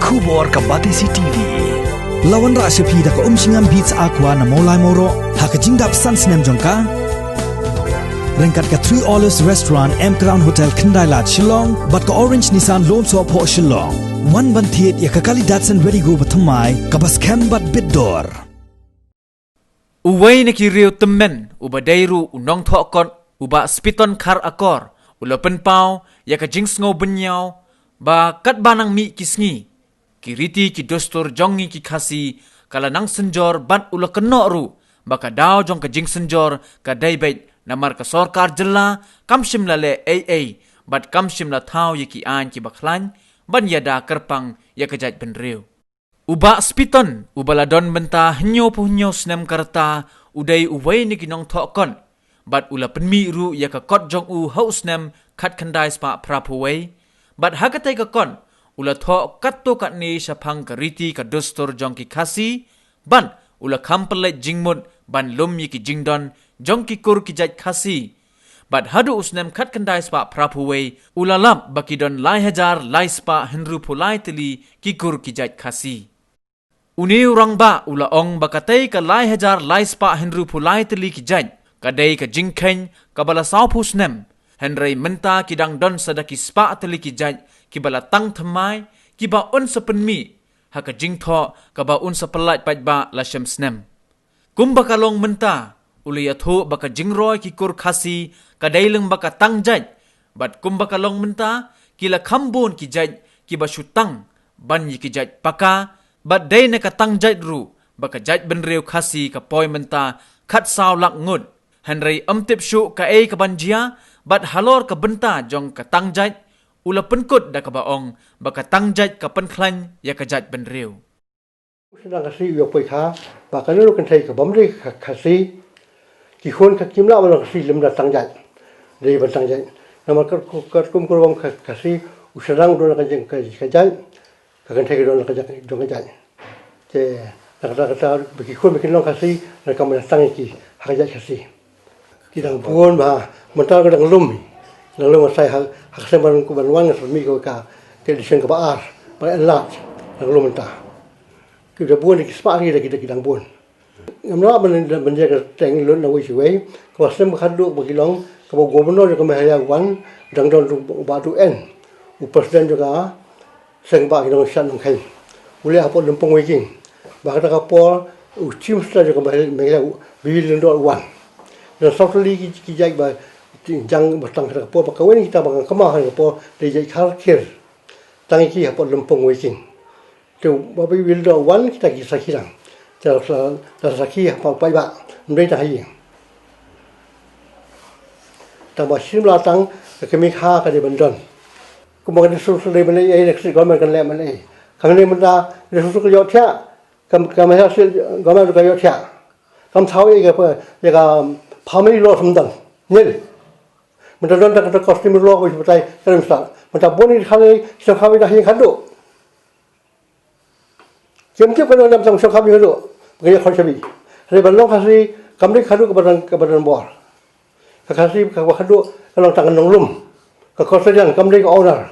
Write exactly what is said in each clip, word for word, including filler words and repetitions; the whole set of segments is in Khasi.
Khubor ka Batesi T V. La wanrah sha phi da ka Umshngam Beats Aqua na Mawlai Mawroh ha ka jingdap san snem jong ka. Ryngkat ka Three Olives Restaurant, M Crown Hotel, Khyndailad, Shillong bad ka Orange Nissan Lawmsohphoh, Shillong. Wan ban thied ïa ka kali Datsun Redi-GO bathymmai kaba skhem bad bit dor. Uwei na ki riew tymmen uba dei ruh u nongthoh kot, u Bah Spiton Kharakor, u la pynpaw ïa ka jingsngew bynñiaw ba katba nang mih ki sngi, ki riti ki dustur jong ngi ki Khasi ka la nang synjor, bad u la kynnoh ruh ba ka daw jong ka jingsynjor ka dei beit namar ka sorkar jylla kam shym la leh ei ei bad kam shym la thaw ïa ki aiñ kiba khlaiñ ban ïada kyrpang ïa ka jaitbynriew. U Bah Spiton, uba la don bynta hynñiewphew hynñiew snem ka rta, u dei uwei na ki nongthoh kot bad u la pynmih ruh ïa ka kot jong u ha u snem khatkhyndai spah phraphew wei. Bad ha katei ka kot u la thoh katto katne shaphang ka riti ka dustur jong ki Khasi, bad u la kham pynleit jingmut ban lum ïa ki jingdon jong ki kur ki jait Khasi. Bad haduh u snem khatkhyndai spah phraphew wei u la lap ba ki don lai hajar lai spah hynriewphew lai tylli ki kur ki jait Khasi. Une u rangbah u la ong ba katei ka lai hajar lai spah hynriewphew lai tylli ki jait ka dei ka jingkheiñ kaba la sawphew snem, hynrei mynta ki dang don sa da ki spah tylli ki jait kiba la tang thymmai, kiba un sa pynmih ha ka jingthoh kaba un sa pyllait paidbah la shem snem. Kumba ka long mynta, u la ïathuh ba ka jingroi ki kur Khasi ka dei lyngba ka tang jait, bad kumba ka long mynta, ki la kham bun ki jait kiba shu tang ban ïa ki jait paka, bad dei na ka tang jait ruh ba ka jaitbynriew Khasi ka poi mynta khatsaw lak ngut. Hynrei ym tip shuh kaei kaban jia, bad halor ka bynta jong ka tang jait, u la pynkut da kaba ong ba ka tang jait ka pynkhlaiñ ïa ka jaitbynriew. U sdang Khasi u ïa poi kha ba kano kano ka kynthei kaba ym dei Kha-, Khasi, ki khun ka kim lah ban long Khasi lymda tang jait. Dei ban tang jait. Namar kat, kat, katkum ka rukom Kha-, Khasi, u sdang u don ka jing ka, ka jait, ka kynthei ka don ka jing jong ka jait. Te na kata kata ba ki khun ba kin long Khasi, na ka ban tang ïa ki ha ka jait Khasi. Ki dang bun ba mynta ka dang lum. Dang lum, sa ha, ha ka snem ban, ban wan nga sa mih ka, ka edition kaba ar, ba enlarge, dang lum mynta. Ki da bun, ki spah ki da, ki da, ki dang bun. Ngam lah ban, ban ïa ka teng lut na wei shi wei, kaba snem ba khadduh ba ki long, kaba u Governor jong ka Meghalaya u wan, dang don u Bah Duh N, u President jong ka Seng Bah ki Nongshad Nongkheiñ. U leh hapoh Lympung Weiking. Ba kata ka por u Chief Minister jong ka Meghalaya, u B B Lyngdoh u wan. Dang saw tylli ki, ki jait ba jang ba tang kata ka por, ba kawei na kita ba nga kynmaw ha kata ka por dei jait Kharkhir. Tang ïa ki hapoh Lympung Weiking. Te u Bah B B Lyngdoh u wan, kita ki sakhi lang. Te la, la sakhi hapoh paidbah. Ym dei tang ha ïing. Tang ba shim la tang, ka kmie kha ka dei ban don. Kumba ka dei suk suk dei ban leh ei, ka state government kan leh ban leh ei. Ka dei mynta ka dei suk suk ka ïoh thiah, ka, ka mynta state government ka ïoh thiah. Kam thaw ei ka, ïa ka family law sum dang. Nil. Mynta don ta ka customary law ka ba batai ka dei mynta. Mynta bun i khane, shu kha wi da hi khadduh. Kim tip ka dang dam tang shong kham ïa ka duh. Ba ka ïa khot shabi. Hynrei ban long Khasi kam dei ka duh kaba dang, kaba dang bor. Ka Khasi kaba ka duh ka long tang ka nonglum. Ka custodian kam dei ka owner.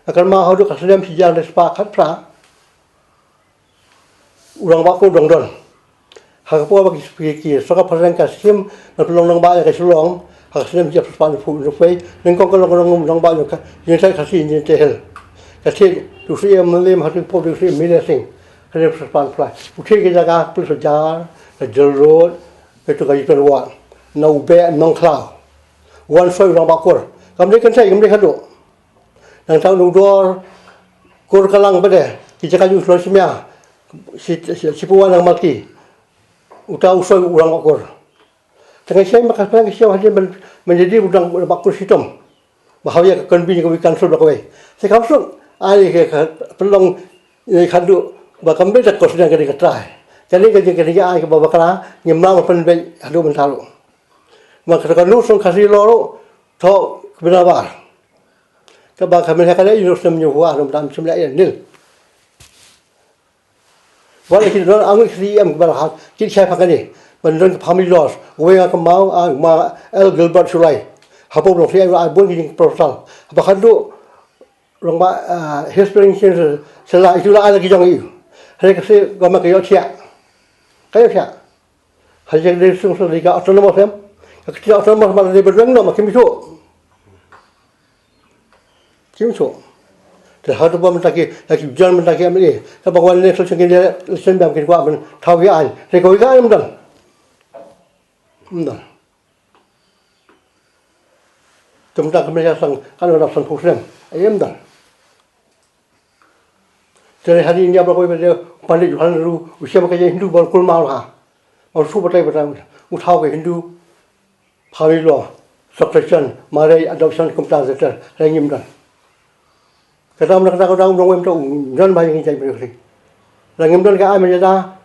Ka kynmaw haduh ka snem shi hajar lai spah khatphra, u rangbah kur dang don. Ha ka por ba ki, ki, ki sorkar phareng ka shim na ka long nongbah ïa ka Shillong, ha ka snem shi hajar spah hynriewphew hynriew, nyngkong ka long, ka long nongbah ïa ka United Khasi Jaintia Hills. Ka thied u Syiem Mylliem, ha ka por u Syiem Mile Singh, ha ka snem spah hynriewphew. U thied ka jaka Police Bazar, ka Jail Road, ka tu ka Eaton Ward, na u Beh Nongkhlaw. Wan soi u rangbah kur. Kam dei kynthei, kam dei khadduh. Nangta u dor kur Kalang bad ki jaka jong u Shloi Symia, shi, shi, shi puwan nang Malki. Uta u soi u rangbah kur. Tang ka shem ba ka pang ka shem hadien ban, ban jadi u rangbah kur shitom. Ba hawei ka convene ka wi council ba kawei. Te kam suk ai ka, ka pynlong ïa khadduh ba kam dei ta kos dang ka dei ka trai. Kane ka dei ka dei ai ka ba bakla ngim lah ban pynbeit haduh mynta ruh. Ma ka ka nu song Khasi law ruh to ka bina bar. Kaba ka mynta ka leh ïa u sem ïa u huwa, u dang sem leh ïa nil. Ba la ki don angwi Khasi em kaba la hat, ki shai pha kane. Ban don ka family law. Uwei nga kynmaw, ah, ma L Gilbert Shullai. Hapoh Blong Khasi ai bun ki jing proposal. Haba khadduh Rangbah, ah, Hillsborough Shin se la itu la ala ki jong i. Hare ka se goma ka ïoh thiah. Ka ïoh thiah. Hare ka dei sung sung ka autonomous em. Ka ktien autonomous ma dei berdeng no ma kim itu. Kim itu. Te ha tu ba mynta ki, la ki jan mynta ki M L A. Ka bang wan ne so sing ki ne, sing bam ki kwa ban thaw ki ain. Te ko ka ain mynta. Mynta. Te mynta ka me sang, kan wan sang phu snem. Ai mynta. Te ha ri India ba koi ba de pandit Johan ru u shem ka Hindu ba kul ma ha. Ba su batai batai u thaw ka Hindu. Family law, succession, marriage, adoption kumta zeter. Rengim dan. Kata mna kata kata u dong wem ta u dan ba yang jai beri. Rengim dan ka ai mena da.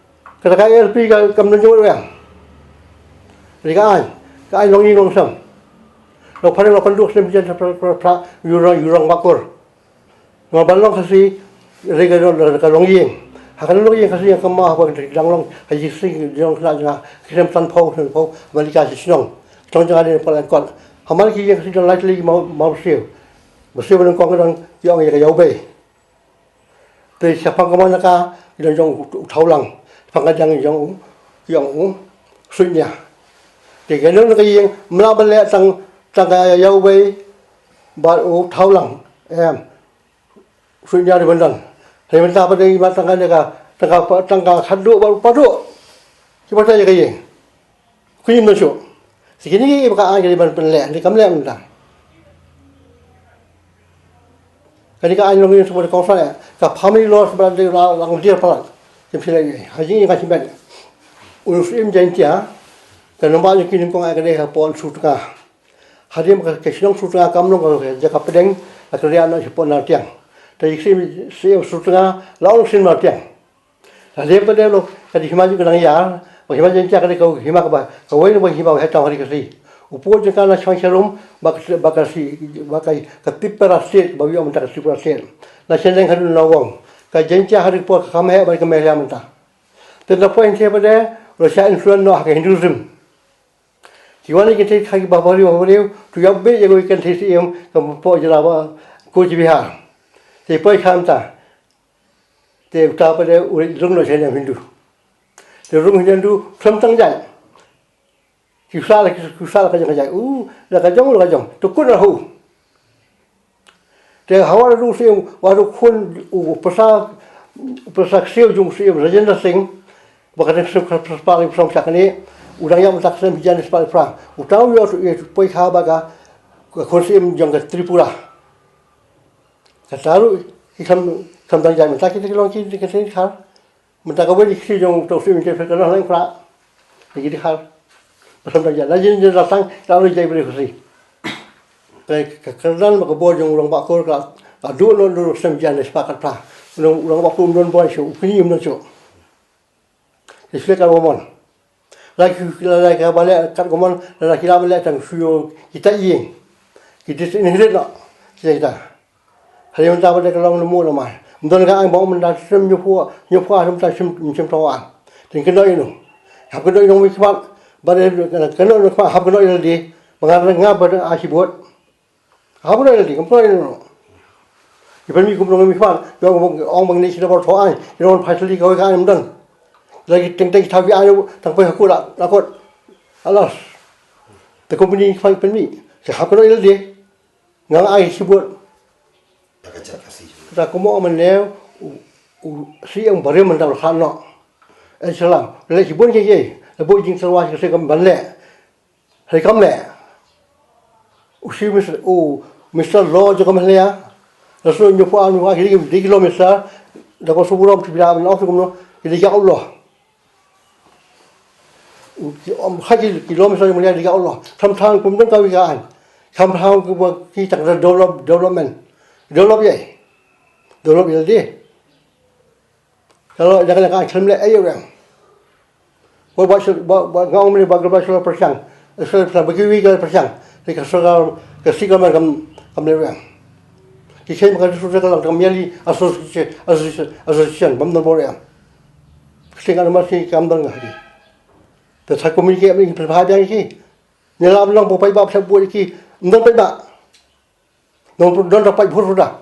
Kata ka L P ka kam dan jong wem. Ri ka ai. Ka ai long ing long sam. Lo pare lo panduk sem jen pra pra pra yurang yurang bakur. Nga ban long Khasi, re ka long, ka long ïing. Ha ka long ïing Khasi nga kama ha ka dang long, ha ji sing dang kena jana, ki sem tan pau, tan pau, Amerika si shnong. Tong jana de palan kot. Ha man ki ïing Khasi dang lai tli mau, mau siew. Ba siew ban kong dang, ki ong ïa ka Yau Bei. Te siapang kama na ka, ki dang jong u thau lang. Siapang ka jang jong u, ki ong u, sunya. Te ka long ka ïing, mla ban le tang, tang ka Yau Bei, ba u thau lang. Em. Sunya di bendan. Hei mynta pat dei ba tang ka, tang ka, tang ka khadduh ba pat duh. Ki ba ta ïa ka ïing. Ku ïim na shu. Sikini ki ba ka ai ka di ban pynleh, di kam leh mynta. Kani ka ai long ïing shu ba kong sa ka family law shu ba dei la lang dir palat. Kim sila ïa. Haji ïa ka simbet. Unu sim Jaintia. Ka nomba ïa ki nyngkong ai ka dei ha pon shu tnga. Hadim ka, ka shnong Sutnga kam long ka jaka pdeng, ka kriah na shipon na tiang. Ta yik sim, sim Sutnga, la ong sim na tiang. Ta dem ka dem lo, ka di hima ju ka nang yar, ba hima jen ka di ka hima ka ba, ka wei ba hima ba hetang hari ka si. Upo jen ka na shang sharum, ba ka, ba ka si, ba ka, ka tipera state, ba wi om ta ka tipera state. Na sendeng hadun na wong. Ka jen hari por ka kam he, ba ka me ya menta. Te na point he ba de, lo sha influence no ha ka Hinduism. Ki wan ki te kha ki ba bari ba bari, tu yap be ye ko kan te si em, ka po jela ba, Cooch Behar. Te poi kham ta. Te uta pa de u rung no chen Hindu. Te rung Hindu, kham tang jai. Ki sala, ki, ki sala ka jong ka jai. U, la ka jong, la ka jong. Tu kun la hu. Te hawa ruh siem, wa ruh khun, u pasa, u pasa ksiew jong siem Rajendra Singh, ba ka dang siem ka pasa pali pasa shakani, u dang yam tak siem hijan spal pra. U tau yo tu, yo tu poi kha ba ka, ka khun siem jong ka Tripura. Ka taru, ki kham, kham dang jai, mynta ki te long ki, ki te khar. Mynta ka wei ki jong to siem ki te ka long lang pra. Ki te khar. Ba kham dang jai, la jin jin la tang, la jai bre khasi. Ka, ka kyrdan ba ka bor jong u rangbah kur ka, ka duh noh duh sem jan ne sepakat pla. U rangbah kur um don bor shuh, u kñi um don shuh. Ki shlek ka gomon. La ki, la, la ka ba leh kat gomon, la, la ki la ba leh tang shu ïoh kita ïing. Ki disinherit noh. Kita, kita. Hynrei mynta ba dei ka long namo namar. Ym don ka aiñ ba ong mynta shim ñiewphew, ñiewphew ar mynta shim, shim tawar. Te kynnoh ïa no. Hap kynnoh ïa no mi khmat. Ba dei kynnoh ïa no khmat, hap kynnoh ïa lade. Ba nga, nga ba dei a shibut. Hap kynnoh ïa lade, kam kynnoh ïa no. Ïa pynmih kum nong mi khmat. Ïa ong bang, ong bang ne shi da bor thaw aiñ. Ïa ong phai sali kawei ka aiñ ym don. Lagi teng teng thaw ki aiñ tang poi ha kut la, la kut. Alas. Te company khmat pynmih. Te hap kynnoh ïa lade. Nga ai shibut. Ta ka jat ka si. Ta kumno mynne u, u si ang barim mynta u khan no. Eh, salam. Le shibun ke ke. Le bo jing salwa ke se kam ban le. He kam le. U si Mister, u Mister Law jo kam le ya. Le so ñiewphew ar ñiewphew ar ki dei ki law Mister. Da ko suburom tu bila ban off kumno. Ki dei ya Allah. Ki om ha ki, ki lom sa ki mulia di ka Allah. Kham thang kum dang ka wi ka an. Kham thang kum ba ki tak da develop, development. Develop ye. Develop ye di. Kalau jangan ka an kham le ayo rang. Ba, ba, ba, ba, nga ong mene ba, ba, ba, ba, persiang. Sel persiang, ba ki wi ka persiang. Di ka sel ka, ka si ka man kam, kam le rang. Ki khen ka su ka lang kam yali association, association, association, bam dang bor ya. Sing ano mas ki kam dang hadi. Te sa kumi ki ami ki pha biang ki. Ni la long po pai ba pha bu ki. Ndon pai ba. Don don da pai bhur da.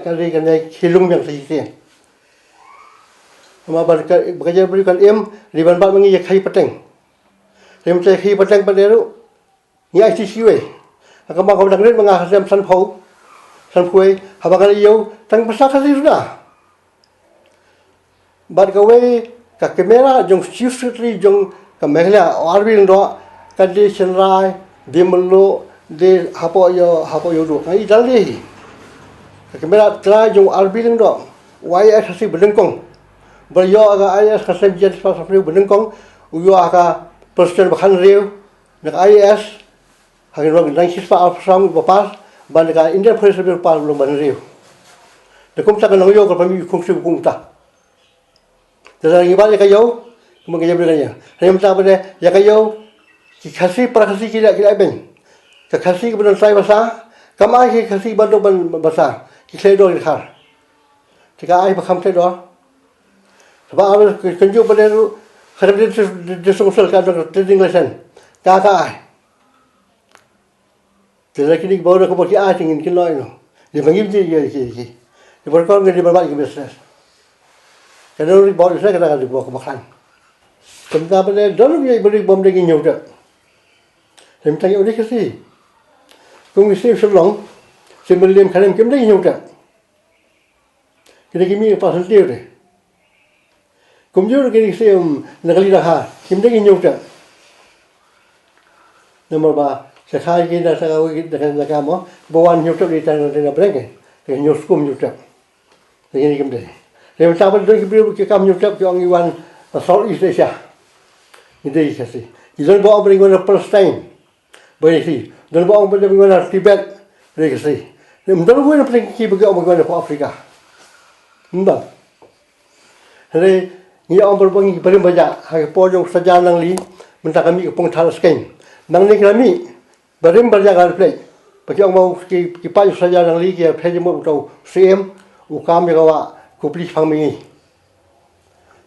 ka ri kane ki lung biang sa shisien. Namar ba ka, ba ka jaitbynriew kan im, ri ban bat ma ngi ïa ka khei pateng. Ri mynta ka khei pateng pat de ruh ngi ai shisha wei. Ha ka ma ka dang rit ma nga ha sem sanphew, sanphew wei, haba nga la ïew tang pisa Khasi ruh na. Bad kawei ka kamera jong Chief Secretary jong ka Meghalaya, u R B Lyngdoh, ka dei shynrai, dei mluh, dei hapoh ïew, hapoh ïew duh. Nga i dal dei hi. Ka kamera trai jong u R B Lyngdoh, u IAS Khasi ba nyngkong. Ba ïoh ka IAS ka sem jen spa sa phew ba nyngkong, u ïoh ka position ba khathynriew na ka IAS. Ha ki rong dang shispa alpha sound ba pass, ban ka Indian Police Service pass long ban riew. Da kumta ka nongïew ka pynmih khun shu kumta. Te da ngi ban ïa ka ïew, kumba ka ïew ka ïew. Hynrei mynta ba de ïa ka ïew, ki Khasi para Khasi ki la, ki la beiñ. Ka Khasi ka ban trai basa, kam ai ki Khasi ban dok ban basa, ki khlei dor ki khar. Te ka ai ba kham khlei dor. Saba ar ka kynjuh ba de ru, ka de de sung sel ka dok trading lesson. Ka ka ai. Te la kini ki bawda ko ba ki ai te ngin kin loi no. Li ba ngim ji ye ki ki. Li ba ko ngi li ba ba ki business. Ka no ri bawda sa ka da ka di ba ko ba khan. Kam ta ba le don ye ba ri bom de ngi nyau ta. Lim ta ye ri ka si. Kum ngi si Shillong. Si ba lim khanem kim de ngi nyau ta. Kini ki mih percentage te. Kumjuh kini ki siem na kali dah ha. Kim dei ki ñiewtek. Namar ba sa kha ki da sa ka wi da ka da ka mo. Ba wan ñiewtek di tang da breng ke. Ki ñiew skum ñiewtek. Kini kim dei. Te mynta ba don ki briew ki kam ñiewtek ki ong i wan na South East Asia. Ki dei ki Khasi. Ki don ba ong ba dei ki wan na Palestine. Ba ïa ki don ba ong ba dei ba ki wan na Tibet, ba ïa ki si. Ym don ba wan na pdeng ki ba ki ong ba ki wan na Afrika. Ym don. Hynrei ngi ong ba ngi barim ba ïa ha ki por jong Saja Nangli mynta ka mih ka pung thar skeng. Nangne ki la mih barim ba ïa ka pdeng. Ba ki ong ba ki ki pa Saja Nangli ki pdeng mo to siem u kam ïa ka wa ku pli phang mi ngi.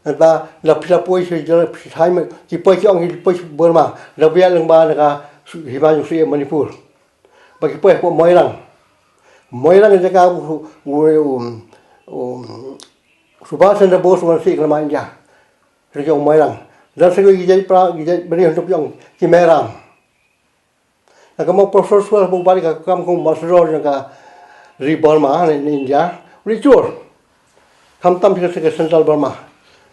Nangta la phi la poi sha jala phi thai ma ki poi ki ong ki poi Burma la bia lang ba na ka hima jong sha Manipur. Ba ki poi hapoh Moirang. Moirang jaka u u u Subhash Chandra Bose wan sha ka lama India. Ki ong Moirang. Dan sa ki jait pra ki jait bani hantu ki ong ki Meram. Na ka mo Professor Swell ba u bari ka kam kum ambassador na ka ri Burma na India. U ri chur. Kham tam ka ka Central Burma.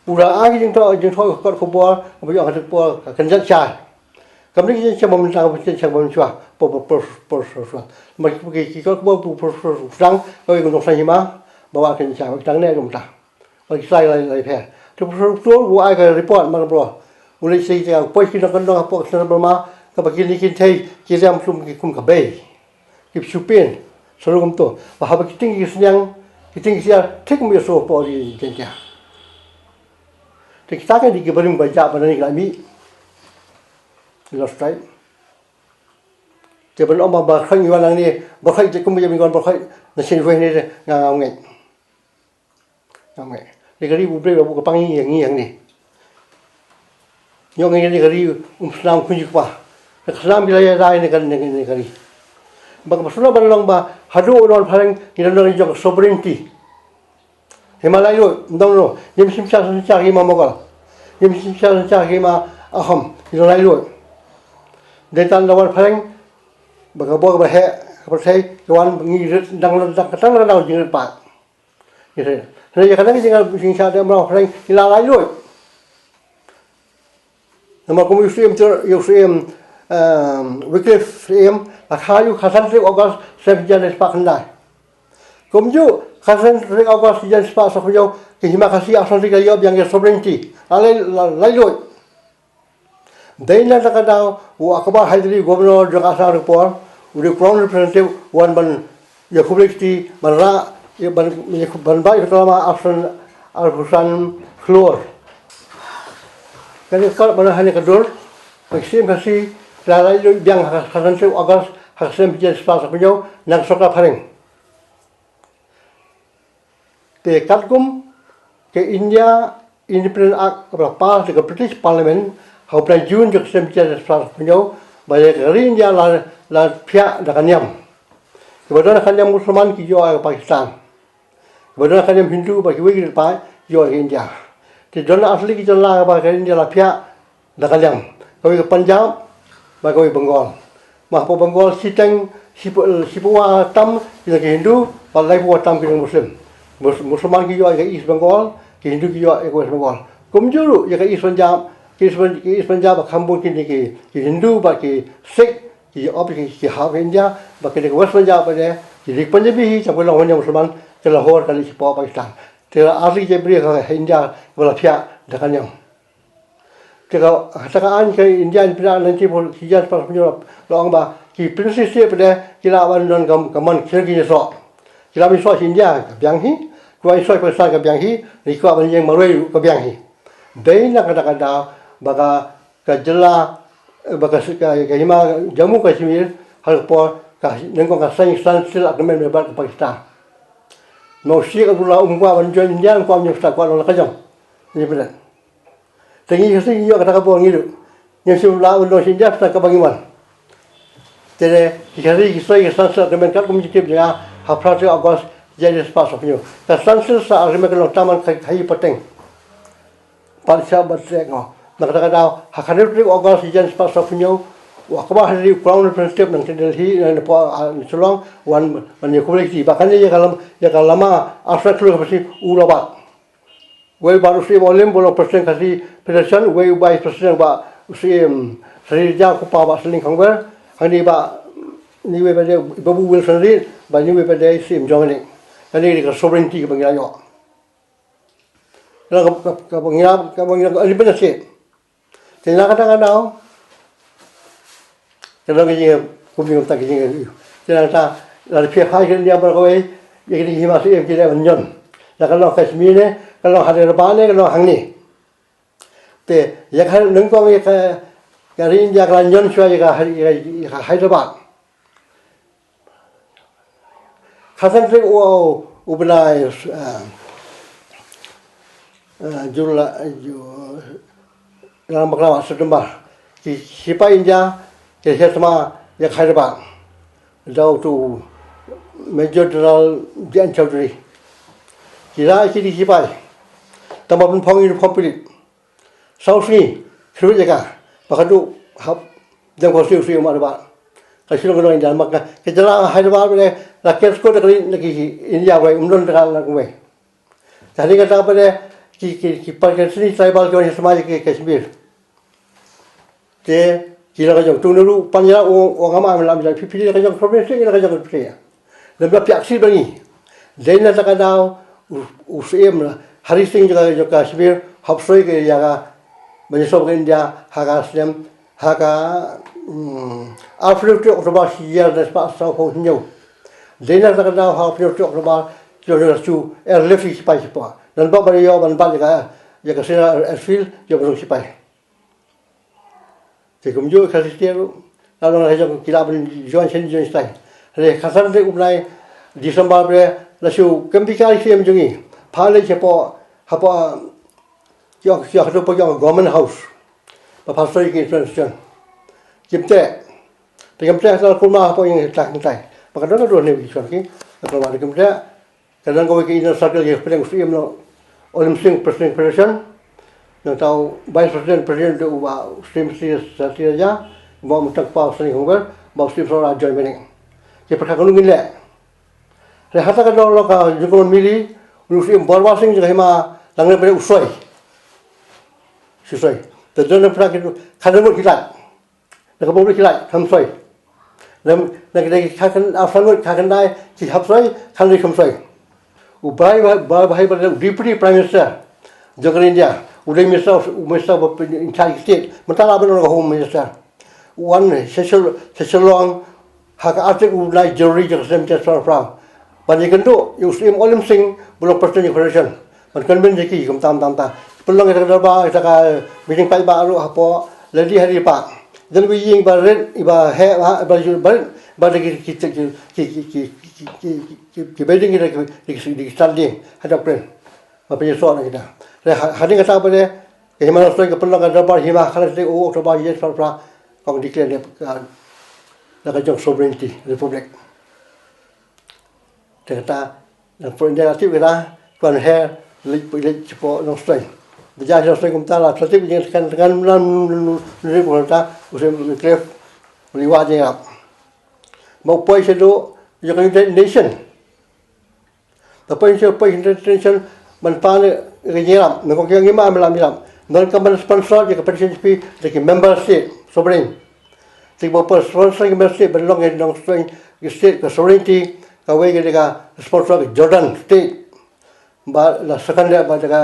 U ra a ki jingthoh jingthoh ka kot khubor ba ïoh ka por ka kynjat chai. Kam dei ki jingshah bym tang, ki jingshah bym shuwa, por, por, por, por, por, por. Ma ki, ki, ki, ki, por, por, por, por, tang, kawei ka nongshah hima, ba wan ka jingshah, tang ne, kum ta. Ba ki sai lai, lai pher. Te por, por, por, u ai ka report, man por. U leit sei te, poi ki nong, nong, por, por, por, ma, kaba kine ki thei, ki riam kum, ki kum ka bei. Ki shu pyn, sa ruh kumto. Ba haba ki ting ki sniang, ki ting ki siar, thik mih shuh por ki jingshah. Te kita ki dei ki barim ba jah ba nani ki la mih. Lost tribe. Te ban ong ba, ba khraw ngi wan nangne, ba khraw te kum ba ïa ngi wan ba khraw, na shin wei ne te, nga, ngam ngeit. Ngam ngeit. Ïa ka ri U Blei ba buh ka pang ïa ngi hangne. Ïa ngi ïa ka ri um snam khun ïa ka pa. Ka snam ki la ïa dei ne ka, ne ka, ne ka ri. Ba ka shu ban long ba, haduh u don phareng, ngi don ngi jong ka sovereignty. Hima lai lut, ym don ruh, ngim shim shah shah hima Mughal. Ngim shim shah shah hima Ahom, ngi don lai lut. Dei tang da wan phareng, ba ka bor ba heh, ka pyrthei, ka wan ngi rit, dang, dang, dang, dang, dang, jingrit pat. Ngi rit. Hynrei ïa ka dang jingrit, jingshah da mraw phareng, ngi la lai lut. Namar kum u syiem ter, u syiem, ehm, Wycliffe syiem, la kha ïa u khatsan tarik August, snem shihajar spah khyndai. Kumjuh, khatsan tarik August, shihajar spah sawphew hynñiew, ka hima Khasi Assam Tripura ka ïoh biang ïa ka sovereignty. La lai, la lai lut. Dei na kata ka daw, u Akbar Hydari, governor jong ka Assam ha ka por, u dei u crown representative, u wan ban ïa khublei kti, ban rah, ïa ban, ïa khu-, ban bah ïa ka diploma arphew san, arphew san klur. Kane ka kot ba na hangne ka dur, ba ka siem Khasi, la lai lut biang ha ka khatsan tarik August, ha ka snem shihajar spah sawphew hynñiew, na ka sorkar phareng. Te katkum ka India Independence Act kaba la pass da ka British Parliament ha u bnai June jong ka snem shihajar spah sawphew hynñiew, ba ïa ka ri India la, la phiah da ka niam. Kiba don ka niam Musulman ki ïoh ïa ka Pakistan. Kiba don ka niam Hindu bad kiwei ki paid ki ïoh ïa ka India. Te don asli ki jylla ba ka India la phiah da ka liang. Kawei ka Punjab, bad kawei Bengal. Ma hapoh Bengal shiteng, shiphew, shiphew wei tam, ki dei ki Hindu, bad laiphew wei tam ki dei Muslim. Mus-, Musulman ki ïoh ïa ka East Bengal, ki Hindu ki ïoh ïa ka West Bengal. Kumjuh ruh ïa ka East Punjab, ki East Pun-, ki East Punjab ba kham bun kine ki, ki Hindu bad ki Sikh, ki ïoh ki, ki hap ha India, bad kine ki West Punjab bad ki dei Punjabi hi, sha ki long ha India Musulman, ki Lahore ka dei shapoh Pakistan. Te la ar tylli ki jaitbynriew ha India, ba la phiah da ka niam. Te ka, kata ka aiñ ka India Independence Act nineteen forty, shihajar spah sawphew hynñiew la ong ba, ki princess state pat de, ki lah ban don ka, ka mon khyndiat ki soh. Ki lah ban soh sha India ka biang hi, ki wan soh Pakistan ka biang hi, ki kwah ban ïeng marwei ka biang hi. Dei na kata ka daw, ba ka, ka jylla, ba ka, ka, ka hima Jammu Kashmir, ha ka por, ka, nyngkong ka sign standstill agreement bad ka Pakistan. Nongshun ka jylla um kwah ban join India, um kwah ban ïeng sha ka, kwah long la ka jong. Independent. Te ngi Khasi ngi ïoh kata ka bor ngi ruh. Ngim shym lah ban long sha India, sha kaba ngi wan. Te ki Khasi ki soi ka standstill agreement katkum ki tip jong nga ha phra tarik August, shihajar spah sawphew hynñiew. Ka standstill sa agreement ka long tang ban kha-, khaïi pateng. Pat shah bad treh ngo. Na kata ka daw, ha khathynriew tarik August, shihajar spah sawphew hynñiew, u Akbar Hydari u crown representative na Delhi, na, na, na Shillong, wan, wan ïa khublei kti. Ba kane ïa ka lam-, ïa ka lama arphew san klur ka pasi u la bat. Wei u bat u Syiem Olim, u long president Khasi Federation, wei u vice president u bat u Syiem Sri Raja, u kpa u bat Selin Khongwer, hangne u bat, hangne wei pat de Babu Wilson Reid, bad hangne wei pat de Syiem John Laing. Kane ka dei ka sovereignty kaba ngi la ïoh. Kaba, kaba, kaba ngi la, kaba ngi la independence. Te na kata ka daw, ka long ka jing, kumne kumta ka jing. Te na kata, la phi phai ka India baroh kawei, ïa kine ki hima Syiem ki dei ban ñion. La ka long Kashmir ne, ka long Hyderabad ne, ka long hangne. Te ïa ka nyngkong ïa ka, ka ri India ka la ñion shuwa ïa ka, ïa ka, ïa ka Hyderabad. Khatsan tarik u, u bnai, eh, eh, July, Ju-, July, September. Ki sipai India ki la hiar thma ïa ka Hyderabad da utu Major General J N Chaudhary. Ki la ïa ki sipai tang ban pynphong uniform pulit. Saw sngi, khrui ïa ka, ba ka duh hap, jam ko siew siew ma ba. Ka shu long ka nong India, ma ka, ka jylla Hyderabad ne, la ker sko da ka ri na ki India wei, um don da ka la wei. Ka ri ka ta ba ne, ki, ki, ki Pakistani tribal ki wan ïa thma ïa ki Kashmir. Te, Ki la ka jong tu na ru pan ya u u ngam am lam ya phi phi la ka jong problem sing la ka jong phi. Lem la piak si bangi. Dei na ta ka daw u u siem la. Hari Singh jong ka jong ka Kashmir hap soi ke ya ka. Bani sob ke India ha ka snem ha ka. Afrika tu Oktober si ya da spa sa ho nyo. Dei na ta ka daw ha Afrika tu Oktober jong da su airlift ki sipai sipa. Dan ba ba yo ban ba ya ka ya ka sina airfield yo ba sipai. Te kumjuh ka sistir la long la jong ki la ban join shen join stai. Re khasan te umlai December bre la shu kempi ka siem jong i. Pha le chepo hapo ki ong ki ong hapo ki ong government house. Ba pha soi ki transition. Kimte te kimte sa kurma hapo yang tak tai. Ba ka don don ne ki son ki. Ka ba kimte Ka dang kawei ka inner circle ka pdeng u Syiem Olim Singh, President Federation. Nangta u Vice President, President u Bah Syiem Sri Sathiraja, u Bah Mutang Kpa u Sani Hongber, Bah Syiem Sora Joy Mening. Ki pyrkhat ka nungin leh. Re hata ka dor lo ka jingkon mili, u Syiem Borwa Singh jong ka hima lang ne pdeng u soi. Si soi. Te don pyrkhat ki tu, ka dang mut ki lait. Na ka bawri ki lai kham soi. Na na ki dei ki kha kan a sangot kha kan dai ki hap soi khan dei kham soi. U bai bai bai bai u deputy prime minister jong ka India u dei minister u minister ba in charge state mentang la ban ka home minister. Wan session session long ha ka atik u nai jori jong sem ches from from. Ban ïakynduh ïa u Syiem Olim Singh ba long president ïa ka federation. Ban convince ïa ki kum tam tam ta. Pynlong ïa ka darbar ïa ka meeting paidbah ruh hapoh Lady Hari Park. Then wi ïing ba rit iba heh ba ba rit ba da ki ki ki ki ki building ki ki ki ki standing hadap kren. Ba pynïasoh na kita. Hading kata ba de ka hima Nongstoiñ ka pynlong ka darbar hima khala te u October ïa sarpra kong declare da ka jong sovereignty republic. Te kata na pun dia tip kata tuan he leit leit chepo Nongstoiñ. Dia Nongstoiñ kumta la tip ïa kan kan nan nri pun ta usem klef liwa je ap. Mau poi sedu ïa ka United Nation. Tapoh in shu poi international ban pan ïa ka jingïarap. Nangkong ki ngi ma lam ïarap. Nangkong ban sponsor ïa ka petition fee da ki member state sovereign. Ti ba poi sponsor ki member state ban long ïa nong sovereign ki state ka sovereignty kawei ka da ka sponsor ka Jordan state. Ba la second ba da ka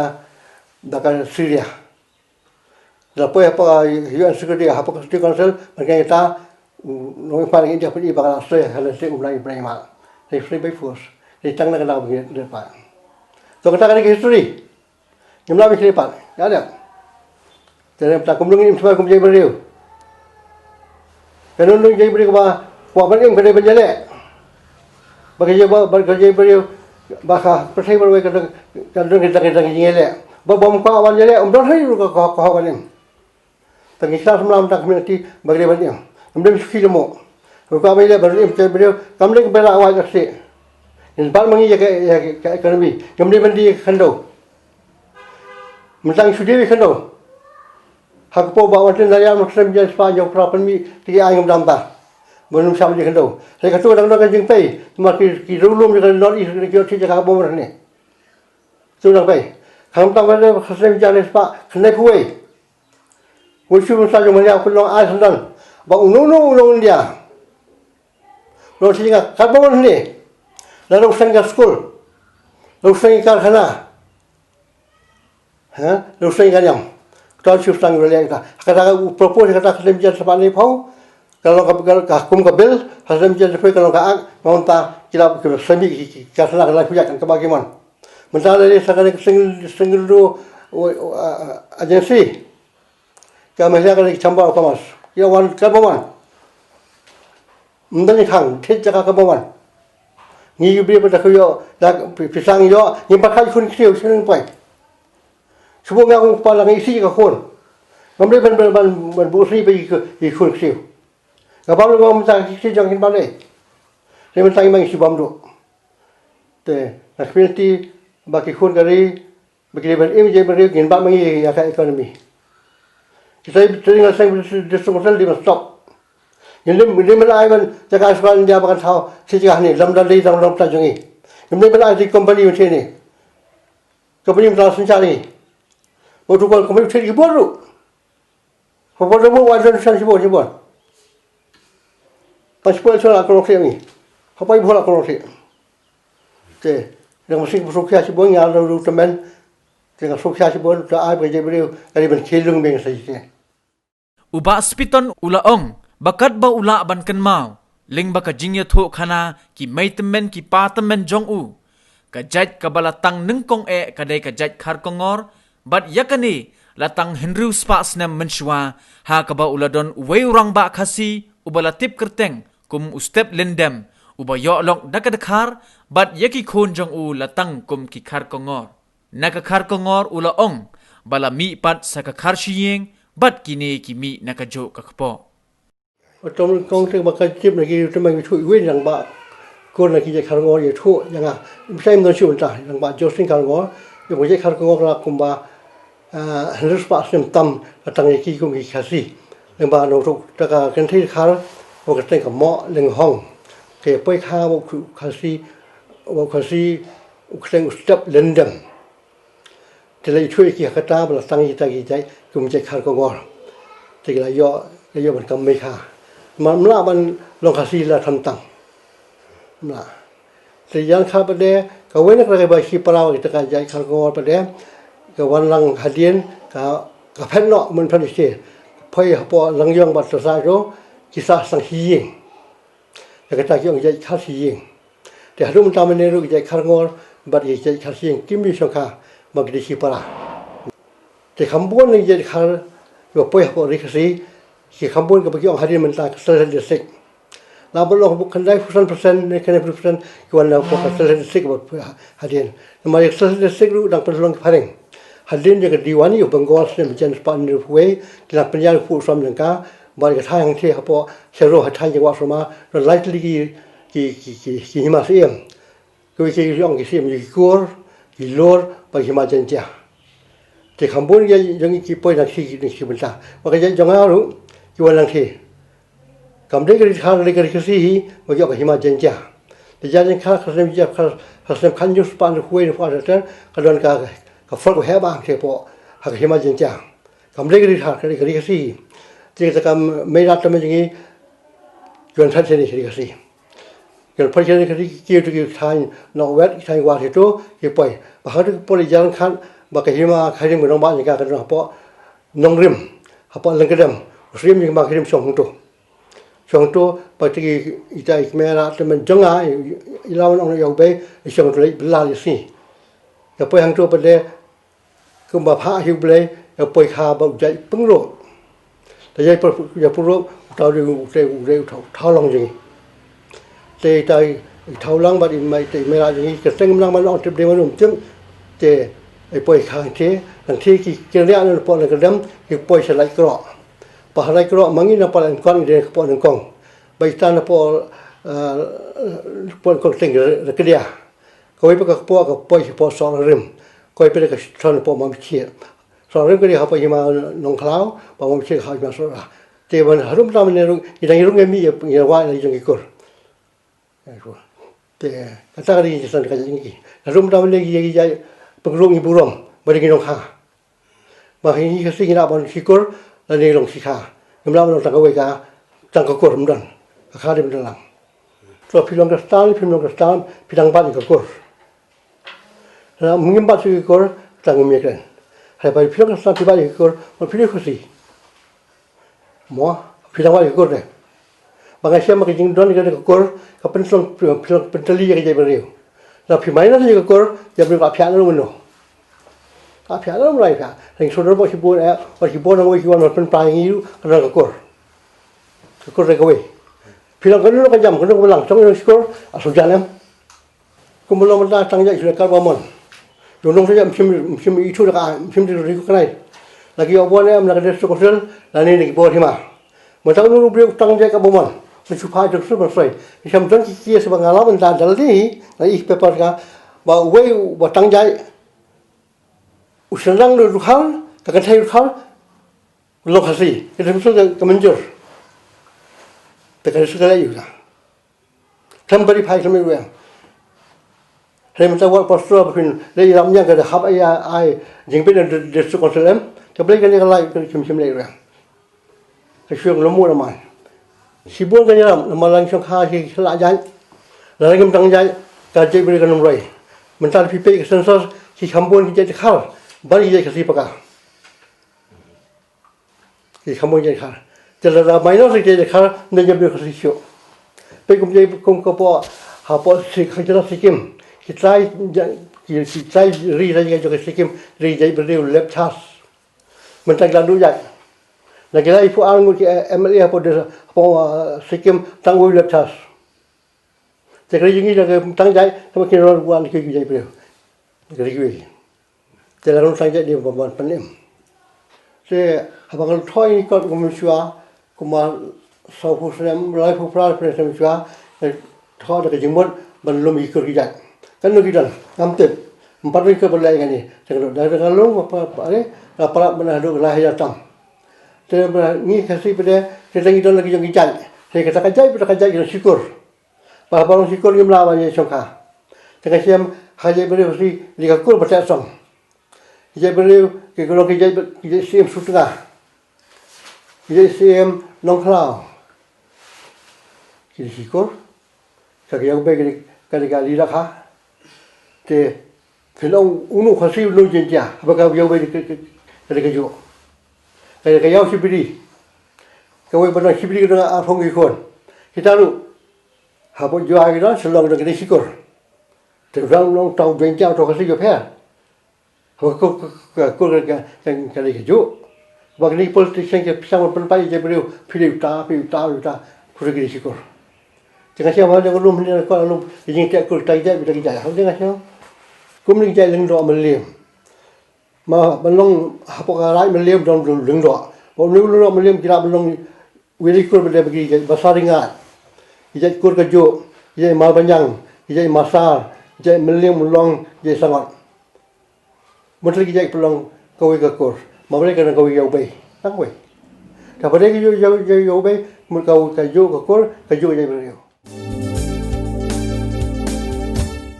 da ka Syria. La poi hapoh U N Security hapoh ka Security Council ban kane ta nong pang India pun i ba ka la soi ha la soi u Blai Ibrahim. Soi free by force. Ni tang na ka la bagi de pa. To kata ka history. Ngim la bi kli pa. Ya de. Te ta kum lung im soi kum jai beriu. Ka nun nun jai beriu ba kwah ban im ka dei ban jale. Ba ka jai ba ba ka jai beriu ba ka pyrthei ba wei ka dang ka dang ka dang ka dang jingele. Ba bom ka wan jale um don hai ru ka ka ka ban im. Tang ki sa semlam tang community ba ka dei ban im. Ngam dei suki lemo. Ru ka ba ile ban im te beriu kam dei ka bela wai ka si. Ngin ban mangi ya ka ya ka economy. Ngam dei ban di ka khando. Mentang shu di ka khando. Ha ka po ba wan tin dariam mak sem jan spa nyok pra pen mi ti ai ngam dam ta. Ba num sam di khando. Hai ka tu dang dang ka jingpei. Ma ki ki ru lum di ka non i ki ot si ka bom rane. Tu dang pei. Kham tang ka le ka sem jan spa khnai phuwei. Wei shu sa jong manya ku long ai sandan. Ba unu unu unu India. Long si nga ka bom rane. La long sang ka school. Long sang ka karkhana. Ha, lu seng ka niam. Kata shu tang lu leng ka. Kata u propose kata ka sem jan sapa ni pau. Ka long ka ka kum ka bill, ka sem jan sapa ka long ka ak, ngon ta kila ka semi ki ka sana ka la kujak ka ba ki mon. Mentang le sa ka sing sing lu agency. Ka ma ka chamber of commerce. Ya wan ka ba wan. Mdang khang thit jaka ka ba wan. Ngi bri ba da ka yo da pisang yo ngi ba kai khun ksiew sing pai. Subuh nga kong kpa la ngi isi ka khun. Ngam dei ban ban ban ban bu sni ba i khun ksiew. Nga ba lu ngam ta ki ksiew jong kin ba le. Ni mentang i mang isi bam du. Te na community ba ki khun ka ri ba ki dei ban im je ban ri ngin ba mangi ïa ka economy. Kita i training la sang di sung hotel di ban stop. Ngin lim lim ban ai ban jaka aspan dia ba kan thaw si jaka ni lam da dei dang dang ta jong i. Ngin lim ban ai di company ban sini. Company ban ta sun chari. Ba tu company thit ki bor ru. Papa da mo wa don san shibun shibun. Pas poi sura kolong sini. Papa ibu la kolong sini. Te, yang masih masuk kia shibun ya ada lu temen. Te masuk kia shibun ta ai bagi beri dari ben kilung beng sa ite. U Bah Spiton u la ong ba katba u lah ban kynmaw lyngba ka jingïathuhkhana ki mei tymmen ki pa tymmen jong u. Ka jait kaba la tang nyngkong eh ka dei ka jait Kharkongor, bad ïa kane la tang hynriew spah snem mynshuwa, ha kaba u la don uwei u rangbah Khasi uba la tip kyrteng kum u Step Lyndem, uba ïoh lok da ka dkhar, bad ïa ki khun jong u la tang kum ki Kharkongor. Na ka Kharkongor u la ong ba la mih pat sa ka Kharshiing, bad kine ki mih na kajuh ka kpoh. Utom kong te ba ka tip na ki utom ki thuh iwin rangbah. Kur na ki jait Kharkongor ïathuh ïa nga. Bsai mdon shu mynta rangbah Josephine Kharkongor. Ïa ba jait Kharkongor la kumba hynriew spah snem tam ka tang ïa ki kum ki Khasi. Lyngba nongthuh ta ka kynthei dkhar ba ka teng ka Moh Lynghong. Ka ïa poi kha ba u Khasi, ba u Khasi u kyrteng u Step Lyndem. Te la ïathuh ïa ki ha kata ba la tang ïa kita ki jait kum jait Kharkongor. Te ki la ïoh, la ïoh ban kam mei kha. Mar mla ban long Khasi la than tang. Mla. Te ïa kha pat de kawei na ka ba shi para kita ka jait Kharkongor pat de ka wan lang hadien ka, ka phet noh mun phet ïa. Poi hapoh Langïong bad Tyrsa to ki sah sang Shiing. Ïa kata ki ong jait Kharshiing. Te haduh mynta mynne ruh ki jait Kharkongor bad ki jait Kharshiing kim ïa shongkha ba ki dei shi para. Te kham bun ki jait Khar kiba poi hapoh ri Khasi, ki kham bun kaba ki ong hadien mynta ka Sylhet District. La ba long hapoh khyndai phew san percent ne khyndai phew percent ki wan na hapoh ka Sylhet District ba poi hadien. Namar ïa ka Sylhet District ruh dang pynlong ki phareng. Hadien ïa ka Diwani of Bengal snem jan spah hynriewphew wei ki la pynïar ïa ka pud u Samjangka, bad ka thaiñ hangtei hapoh Shero ha thaiñ jong Wahsoma, don lai tylli ki, ki, ki, ki, ki hima siem. Kiwei ki ong ki siem ïa ki kur, ki lur, bad ki hima Jaiñtia. Te kham bun ïa jong ki poi na ki, na ki bynta. Bad ka jait jong nga ruh, ki wan nangtei. Kam dei ka ri Khar, dei ka ri Khasi hi, ba ki ong ka hima Jaiñtia. Te ïa jong ka, ka snem ïa, ka, ka snem khathynñiew spah hynñiewphew wei, hynñiewphew ar ter, ka don ka, ka fort ba heh bha hangtei hapoh, ha ka hima Jaiñtia. Kam dei ka ri Khar, ka dei ka ri Khasi hi. Te kata ka Meira tymmen jong ngi, ki wan phet shane sha ri Khasi. Ki wan phet shane ka ri, ki, ki, ki thaiñ Nongwet, ki thaiñ War, ki to, ki poi. Ba ha ka poi ïa jong ka, ba ka hima, ka hima nongbah jong ka ka don hapoh Nongrim, hapoh Lyngkdem, u siem jong ka hima ka rim shong hangto. Shong hangto, ba te ki, ita i kmie ra tymmen jong nga, i, i, i la wan ong ïa u Blei, i shong hangto leit bylla ïa sngi. Ïa poi hangto pat de, kumba phah hi u Blei, ïa poi kha ba u jait Pyngrope. Te ïa poi, ïa Pyngrope, u thaw de, u te, u te, u thaw, u thaw long jong ngi. Te ita i thaw lang bad i mei, te i mei ra jong ngi, ka seng mlang ban ong tip de ban um tip. Te i poi kha te, nangtei ki, ki riah na poi na ka dem, ki poi sha Laitkroh. Ba ha Laitkroh ma ngi na poi Laitkroh ngi dei ka poi nyngkong. Ba ita na poi, eh, poi nyngkong teng Rkdia. Kawei pat ka poi, ka poi sha poi Sohra Rim. Kawei pat ka shon poi Mamshied. Sohra Rim ka dei ha poi hima Nongkhlaw, ba Mamshied ha hima Sohra. Te ban harum tam ne rung, ngi dang rung ngi mih ïa, ïa wah ïa jong ki kur. Te kata ka dei ki san ka jong ki. Harum tam ne ki, ki jait Pyngrope ngi burom, ba dei ki nongkha. Ba ngi Khasi ngi lah ban shi kur, lane long shi kha. Ngim lah ban long tang kawei ka, tang ka kur ym don. Ka kha dei ban don lang. To phi long Khristan, phim long Khristan, phi dang bat ïa ka kur. Lada ngim bat ïa ka kur, tang ngim ïakren. Hynrei ba phi long Khristan phi bat ïa ka kur, ba phi dei Khasi. Mo, phi dang bat ïa ka kur de. Ba nga shem ba ka jingdon ïa ka kur, ka pynslem, pynslem, pyntylli ïa ka jaitbynriew. Lada phi minus ïa ka kur, jaitbynriew ka phiah na ruh mynno. Ka phiah na ruh mynno phiah. Ring sudor ba shibun eh, ba shibun nang wei ki wan ban pynpra ïa ngi ruh, ka don ka kur. Ka kur de kawei. Phi long kano ka jam, kano ka balang, shong ïa ka kur, a shu jan em. Kumba long mynta tang jait shu leh kar ba mon. Ïoh nong shu jait ym shym, ym shym ithuh da ka, ym shym recognize. La ki ïoh bun em na ka district council, lane na ki bor hima. Mynta uno uno u briew u tang jait kaba mon. Sa shu phah jong shu ban soi. Ngi shem don ki case ba nga la mynta da lade hi, la i paper ka, ba uwei uba tang jait u shynrang u dkhar, ka kynthei u dkhar, u long Khasi. Ka district council ka mynjur. Te ka district ka leh ïa u ta. Khlem verify khlem leh ruh em. Hynrei mynta wat pastor ba phin leh ïarap ñiang ka da hap ai, ai jingbit na district council em. Te balei kane ka lait ka shim shim leh ruh em. Ka shuh lum u na man. Shibun ka jingïarap namar la ngi shong kha shi la jait. La ngi ym tang jait, ka jaitbynriew kan ym roi. Mynta phi peit ka census, ki kham bun ki jait Dkhar ban ki jait Khasi paka. Ki kham bun ki jait Dkhar. Te lada minor ki jait Dkhar, nda jaitbynriew Khasi shuh. Peit kum jait kum ka pok, hapoh si ka jylla Sikkim. Ki trai ja-, ki, ki trai ri, ri, ri, ri Sikkim, ri jaitbynriew Lepchas. Mynta ki la duh jait. Na ki la iphuh ar ngut ki, eh, M L A hapoh desa, hapoh, eh, Sikkim, tang uwei Lepchas. Te ka ri jong ngi da ka tang jait, tang ki roi wan ki, ki jaitbynriew. Ka ri jong ngi. Te la rung tang jait dei ban, ban pynim. Te haba nga la thoh ïa ngi kot kum mynshuwa, kumba sawphew snem, laiphew phra snem mynshuwa, nga thoh da ka jingmut ban lum ïa ki kur ki jait. Katno ki don, ngam tip. Ym pat don ki kur ba leh ïa kane. Te nga la, da, da nga la lum, pa, pa, eh, nga la parap ban haduh lai hajar tam. Te ba ngi Khasi pat de, te ngi don la ki jong ki jait. Te kata ka jait, kata ka jait ki don shi kur. Ba haba long shi kur ngim lah ban ïa shongkha. Te nga shem ha jaitbynriew Khasi dei ka kur ba teh song. Ki jaitbynriew ki long ki jait, ki jait Syiem Sutnga. Ki jait Syiem Nongkhlaw. Ki dei shi kur. Ka, ka Ïaw Bei ka dei, ka dei ka dei la kha. Te phin ong uno Khasi uno Jaiñtia, haba ka Ïaw Bei ka, ka, ka dei kajuh. Ka dei ka Ïaw Shibri. Kawei ba nang Shibri ka dang arphew ngi khun. Kita ruh. Hapoh Jowai ki don, Shillong ki don, ki dei shi kur. Te u dang long tang u Jaiñtia, tang u Khasi ka pher. Haba ka kur, ka, ka kur ka, ka, ka dei kajuh. Haba kine ki politician ki pynshong ban pynpait ïa ki briew, phi dei uta, phi uta, phi uta, kur ki dei shi kur. Te nga shem ha ka lum hangne, ka lum, ki jingteh kur, kita ki jait, kita ki jait. Haba nga shem. Kumne ki jait Lyngdoh Mylliem. Ma, ban long hapoh ka Raid Mylliem don Lyngdoh. Ba une u Lyngdoh Mylliem ki lah ban long wei kur ba dei ba ki jait Basar Ringat. Ki jait kur kajuh, ki jait Malbaniang, ki jait Masar, ki jait Mylliem Ulong, ki jait Sangot. Mynta ki jait pynlong kawei ka kur. Ma ba dei ka dang kawei Ïaw Bei. Tang wei. Te ba dei ka Ïaw, Ïaw, Ïaw, Ïaw Bei, mut kawei kajuh ka kur, kajuh ka jait briew.